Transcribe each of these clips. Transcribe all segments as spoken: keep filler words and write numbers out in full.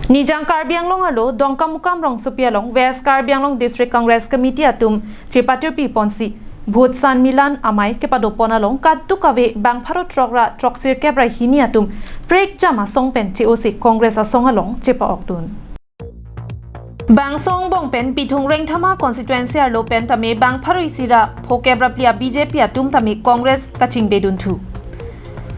Nijang Karbi Anglong arlo Dongkamukam rongsopi along West Karbi Anglong District Congress Committee atum chepatirpi ponsi Vote Sanmilan amei kepadopon along kadokave bang pharo throk ra throksirkep ra hini atum prekjam asong pen che-o si Congress asong along chepa-okdun. Bangso angbong pen Bithung Rengthama constituency arlo pen tame bang pharo isi ra phokep ra phli a B J P atum tame Congress kachingbedun thu.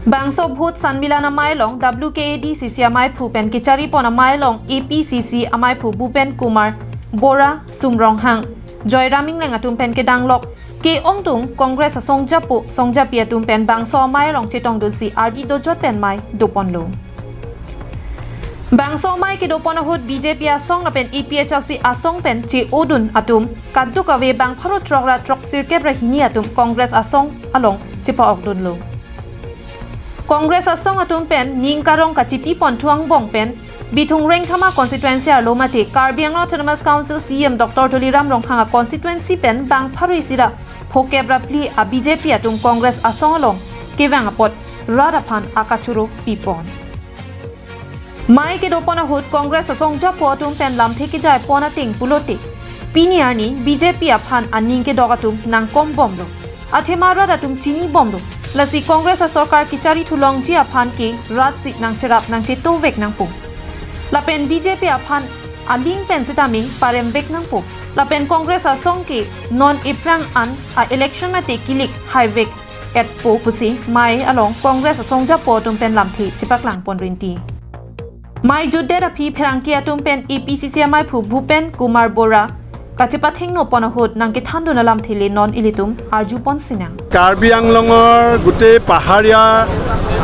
Bangso Vote Sanmilan amei along W K A D C C ameiphu pen kecharipon amei along A P C C ameiphu Bhupen Kumar Borah, Sum Ronghang, Joyram Ingleng atum pen kedanglok ke-ongdung Congress asong japo songjapi atum pen bangso amei along chetongdunsi ardi dojot pen mei doponlo. Bangso amei kedopon ahut B J P asong lapen A P H L C asong pen che-odun atum kadokave bang pharo throk ra throksirkep ra hini atum Congress asong along chepa-okdunlo. Congress asong atum pen ning karong kachipipon thu angbong pen Bithung Rengthama constituency arlo mate Karbi Anglong Autonomous Council C E M Doctor Tuliram Ronghang a constituency pen bang pharo isi ra phokep ra phli a B J P atum Congress asong along kevang apot rat aphan akachoro pipon. Mei kedopon ahut Congress asong japo atum pen lamthe kejaipon ateng pulote pini arni B J P aphan aning kedok atum nangkombomlo. Athema rat atum chinibomlo. Lasi Congress asorkar kechari thulongji aphan ke rat si nangcherap nangchetovek nangpo. Lapen B J P aphan aling pen sitame paremvek nangpo. Lapen Congress asong ke non iphrang an a election mate kilik haivek etpo pusi mei along Congress asong japo atum pen lamthe chepaklangpon rinti. Mei jutdet aphi pherangke atum pen A P C C ameiphu Bhupen Kumar Borah kachepathengno pon ahut nangkethandun alamthe le non ilitum arjupon sinang. Karbi আংলঙৰ গোটেই পাহাৰীয়া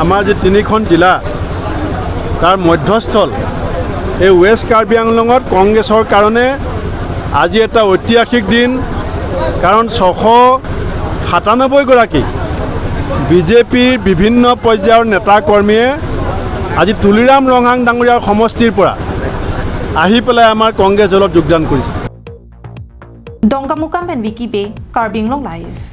আমাৰ যি তিনিখন জিলা, তাৰ মধ্যস্থল এই ৱেষ্ট কাৰ্বি আংলঙত কংগ্ৰেছৰ কাৰণে আজি এটা ঐতিহাসিক দিন। কাৰণ ছশ সাতানব্বৈগৰাকী বি জে পিৰ বিভিন্ন পৰ্যায়ৰ নেতা কৰ্মীয়ে আজি তুলিৰাম ৰংহাং ডাঙৰীয়াৰ সমষ্টিৰ পৰা আহি পেলাই আমাৰ কংগ্ৰেছ দলত যোগদান কৰিছে। Dongkamukam pen Vicky Bey, Karbi Anglong Live.